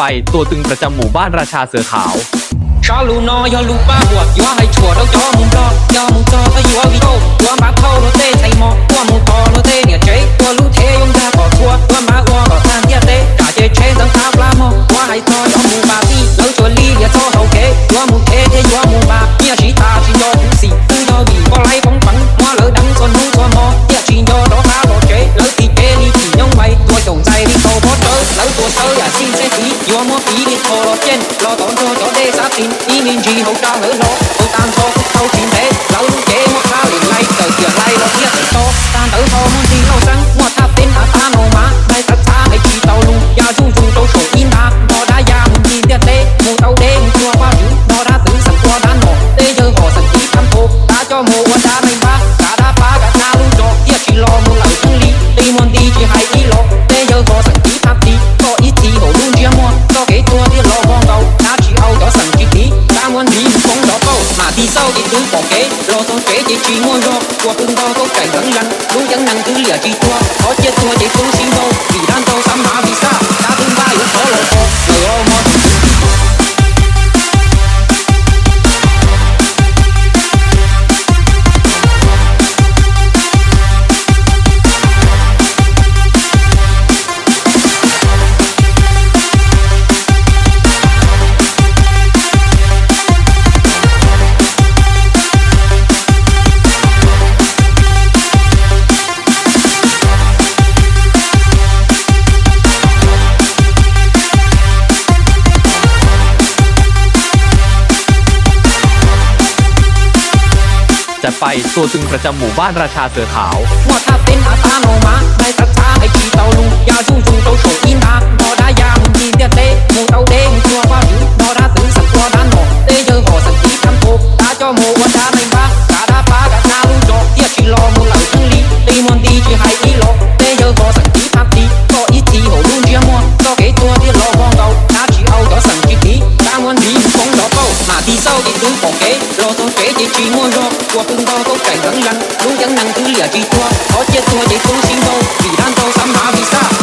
ไปตัวตึงประจำหมู่บ้านราชาเสือขาว Sab lug no yog lug paj huam yuav hais tshuam rau cov mus nplog, yog mus txog txhob yuav vij koj, yuav npaj thauj luag tej txhais mos, tuaj mus tos luag tej niam tsev, ua lub thev yuav nkag kom txhua, yuav npaj ua kom tag ntiaj teb, tsam ces tsheb ntxeev qab plab mog, yuav hais txog cov mus npaj tij, lawv tsuas li lias txoj hauv kev, yuav mus thev thiab yuav mus npaj, nyiaj sib tas tsis nco kuv xim, twb yog vim koj laib poob peev, muab lawv deev txhua hnub txhua hmo, thiaj tsis nco rov qab los tsev, lawv tiv kev li tsim nyoob vais, tua xyaum ntxais li tau pob rawv, lawv tua sawv yam txij ntxej tiv, yuav muab piv li qho los ceej, los tom nrog cov dej xab tis, ib me ntsis hauv raj hawv hlo, hauv tag nrho kuj tau tsis ntev, lawv lub cev muab qhab lem lais, tawm tiam hlais los thiaj tawm to, tag ntawd ho muaj ntxig lauj xeeb, muaj thaj teb av tab no mas, nqaij txhav txhav hais tsis tau lus, ya zuj zus rau saum ib nta, nrog dab ya mus ncig ntiaj teb, mus tau deb mus cuag Vajtswv, nrog dab txwv xeem ua dab nom, tej yawg hom xeem tiv thab npo, dab coj mus ua dab neeg npab, kav dab pab kav dab lub zos, thiaj tsis los mus lawm theej li, qi muag nti tsis hais ib los, tej yawg hom xeem tiv thab tis, koj ib txhis hauv lub ntsiab muag, txoj kev tuag thiaj los vog nkaus, dab tsis au cov xeem tsis tiv, dab muab ntiv mus poob nrov pauj, mam tig xauj ces twb pom kev, los txog tsev ces tsis muaj zog, ua pw nto kaub caim nkeev lees, lub ceeb neeg twb liam tsis tuag, qhov ciaj tuag ces tub sib ntaus, vim dab ntaus xav hnav vij xaj, dab twb npaj yuav thov los kho, lawm os mog. Muaj thaj teb av tab no mas, nqaij txhav txhav hais tsis tau lus, ya zuj zus rau saum ib nta, nrog dab ya mus ncig ntiaj teb, mus tau deb mus cuag Vajtswv, nrog dab txwv xeem ua dab nom, tej yawg hom xeem tiv thab npo, dab coj mus ua dab neeg npab, kav dab pab kav dab lub zos, thiaj tsis los mus lawm theej li, qi muag nti tsis hais ib los, tej yawg hom xeem tiv thab tis, koj ib txhis hauv lub ntsiab muag, txoj kev tuag thiaj los vog nkaus, dab tsis au cov xeem tsis tiv, dab muab ntiv mus poob nrov pauj, mam tig xauj ces twb pom kev, los txog tsev ces tsis muaj zog, ua pw nto kaub caim nkeev lees, lub ceeb neeg twb liam tsis tuag, qhov ciaj tuag ces tub sib ntaus, vim dab ntaus xav hnav vij xaj,